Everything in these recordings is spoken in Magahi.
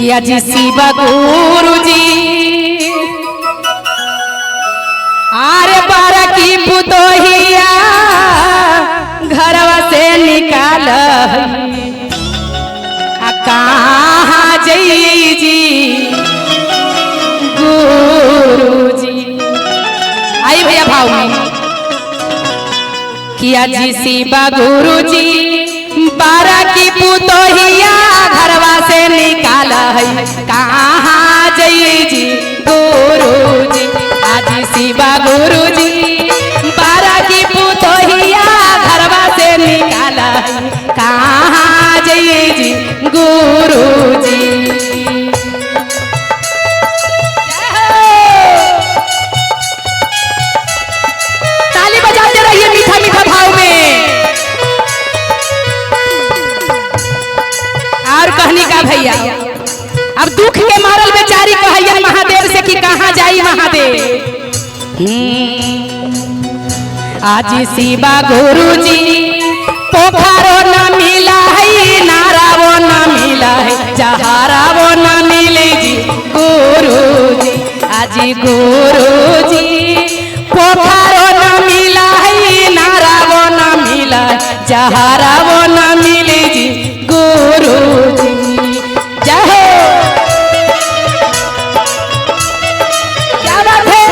किया जी शिवा गुरु जी आरे बारा की पुतोहिया घरवा से निकाल आ कहाँ जई जी गुरु जी। आई भैया भाव में किया जी शिवा गुरु जी बारा की पुतोहिया घरवा से निकाल है कहाँ जई जी गुरु जी। आज शिवा गुरु जी बारा की पुतोहिया घरवा से निकाल है कहाँ जई जी गुरु जी। ताली बजाते रहिए मीठा मीठा भाव में। और कहनी का भैया, अब दुख के मारल बेचारी कहैया महादेव से कि कहाँ जाई महादेव। आज शिवा गुरु जी पोखरो न मिला है नारावो न मिला है जहारावो न मिले जी गुरु जी। आज गुरु जी पोखरो न मिला है नारावो न मिला जहारावो न मिले जी गुरु जी। जय हो, क्या बात है।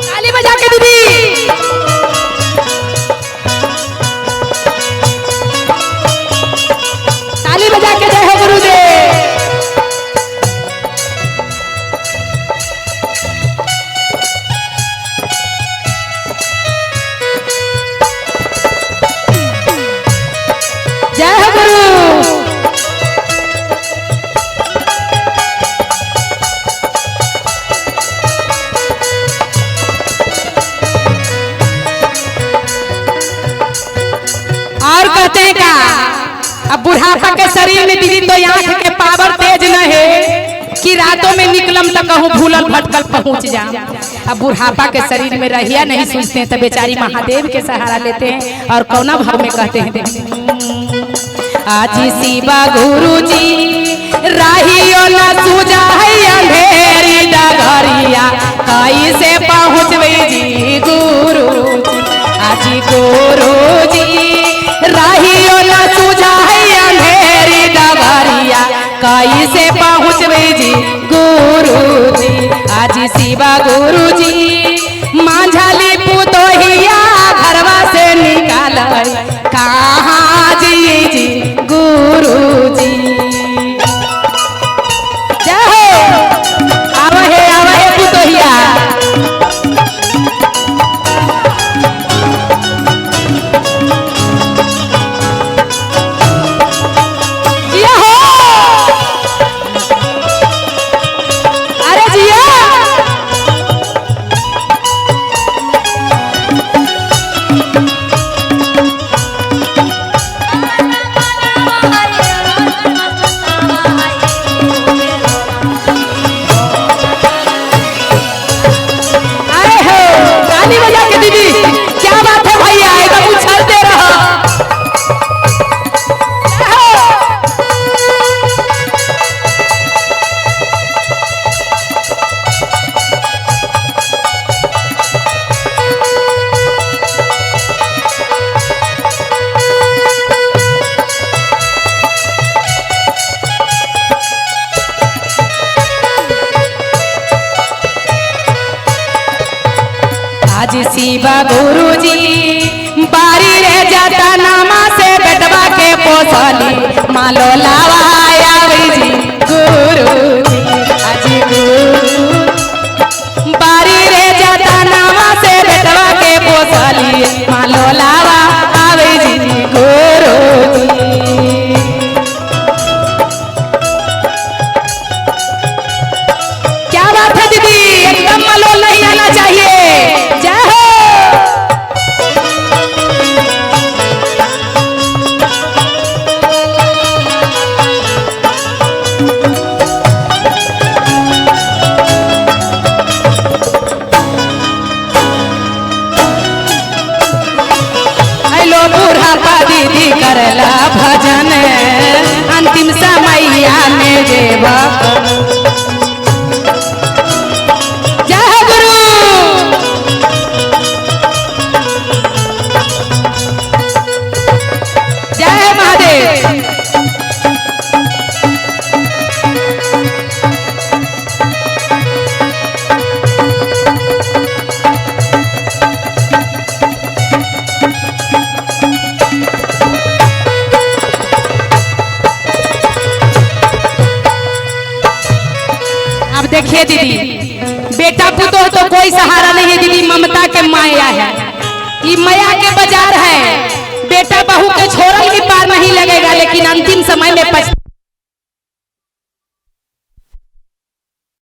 ताली बजा के दीदी। ताली बजा के जय हो गुरुदेव। जय हो गुरु। और कहते हैं का अब बुढ़ापा के शरीर में दीदी तो आंख के पावर तेज न है कि रातों में निकलम तो कहूँ भूलल भटकल पहुंच जा। अब बुढ़ापा के शरीर में रहिया नहीं सोचते हैं तो बेचारी महादेव के सहारा लेते हैं और कौना भाव में कहते हैं। आज शिवा गुरु जी राहियो न सूझा है अंधेरी डगरिया कैसे पहुँचबे जी गुरु। आज गुरु जी राहियो न सूझा है अंधेरी डगरिया कैसे पहुँचबे जी गुरु जी। आज शिवा गुरु जी मांझली पुतोहिया घरवा से निकाल कहाँ जी जी गुरु जी। जय हो। आवे आवे पुतोहिया। जिया हो, अरे जिया। आए हो ताली बजा के दीदी, क्या बात है भैया, एकदम उछलते रहो। जय हो। आज शिवा गुरु जी बारी रे जाता नामा से बेटवा के पोसली मालो लावा आवे जी गुरु जी। आज गुरु बारी रे जाता नामा से बेटवा के पोसली मालो लावा आवे जी गुरु जी। क्या बात है दीदी, एकदम मलोल नहीं आना चाहिए। जय हो। अब देखिए दीदी, बेटा पुतोह तो कोई सहारा नहीं है दीदी, ममता के माया है, ये माया के बाजार है। बेटा बहू के छोड़ल भी पार नहीं लगेगा, लेकिन अंतिम समय में पछता।